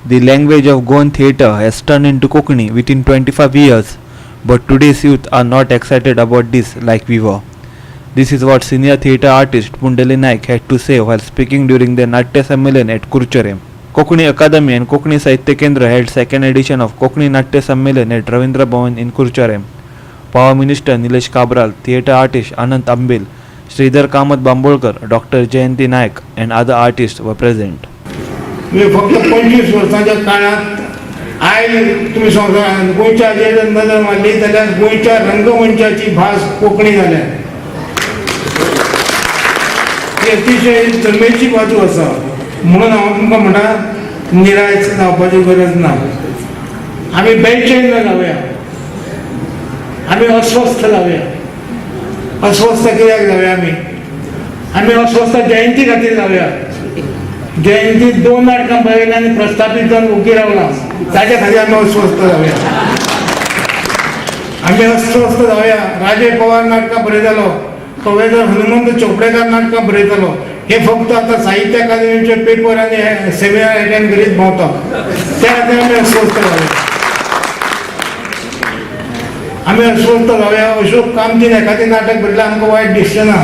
The language of Goan theatre has turned into Konkani within 25 years, but today's youth are not excited about this like we were. This is what senior theatre artist Pundalik Naik had to say while speaking during the Natya Sammelan at Curchorem. Konkani Akademi and Konkani Sahitya Kendra held second edition of Konkani Natya Sammelan at Ravindra Bhavan in Curchorem. Power Minister Nilesh Cabral, theatre artist Anant Ambil, Sridhar Kamath Bambolkar, Dr. Jayanti Naik and other artists were present. म्हणजे फक्त 25 वर्सांच्या काळात आयज तुमी संवसारांत गोंयच्या जर नदर मारली जाल्यार गोंयच्या रंगमंचाची भास कोंकणी जाल्या. ही अतिशय जमेची बाजू आसा. म्हणून हांव तुमकां म्हणटा, निराश जावपाची गरज ना. आमी बेचैन जावया, आमी अस्वस्थ जावया. अस्वस्थ कित्याक जावया आमी? आमी अस्वस्थ जयंती खातीर जावया. जयंती दोन नाटकां बरयलीं आनी प्रस्थापीत जावन ओगी रावला, ताच्या खातीर आमी अस्वस्थ जावया. आमी अस्वस्थ जावया, राजय पवार नाटकां बरयतालो, प्रोफेसर हनुमंत चोपडेकार नाटकां बरयतालो. हे फक्त आतां साहित्य अकादेमीचे पेपर आनी सेमिनार एटेंड करीत भोंवता. त्या खातीर आमी अस्वस्थ जावया. आमी अस्वस्थ जावया, अशोक कामतीन एखादें नाटक बरयल्यार आमकां वायट दिसचें ना.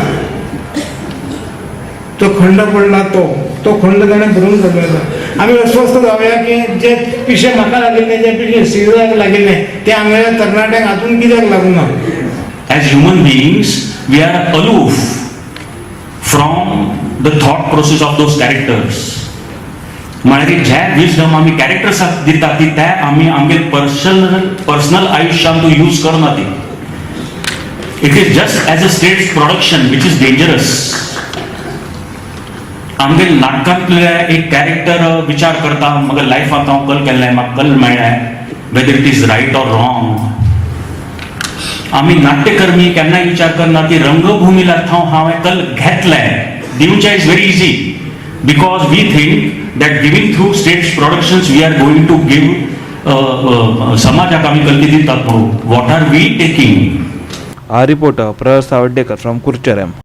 तो खंड पडला, तो तो खंड ताणें भरून काडूं येता. आमी अस्वस्थ जावया की जे पिशें म्हाका लागिल्लें, जे पिशें सिरिजाक लागिल्लें, तें आमगेल्या तरणाट्यांक अजून कित्याक लागूं ना? As human beings, we are aloof from the thought process of those characters. म्हळ्यार जे विजडम आमी कॅरेक्टर्साक दिता ती ते आमी आमगे पर्सनल आयुश्यान तूं यूज करना ती. It is just as a stage production, which is dangerous. आमगे नाटकांतले एक कॅरेक्टर विचार करता, म्हाका लायफांत हांव कल केल्लें, म्हाका कल मेळ्ळें, whether it is right or wrong. आमी नाट्यकर्मी केन्नाय विचार करना की रंगभूमीला थंय हांवें कल घेतलें. दिवचें is very easy because we think that giving through stage productions we are going to give समाजाक आमी कल्की दितात म्हणून. What are we taking? Our reporter Prahar Savaddekar from Curchorem.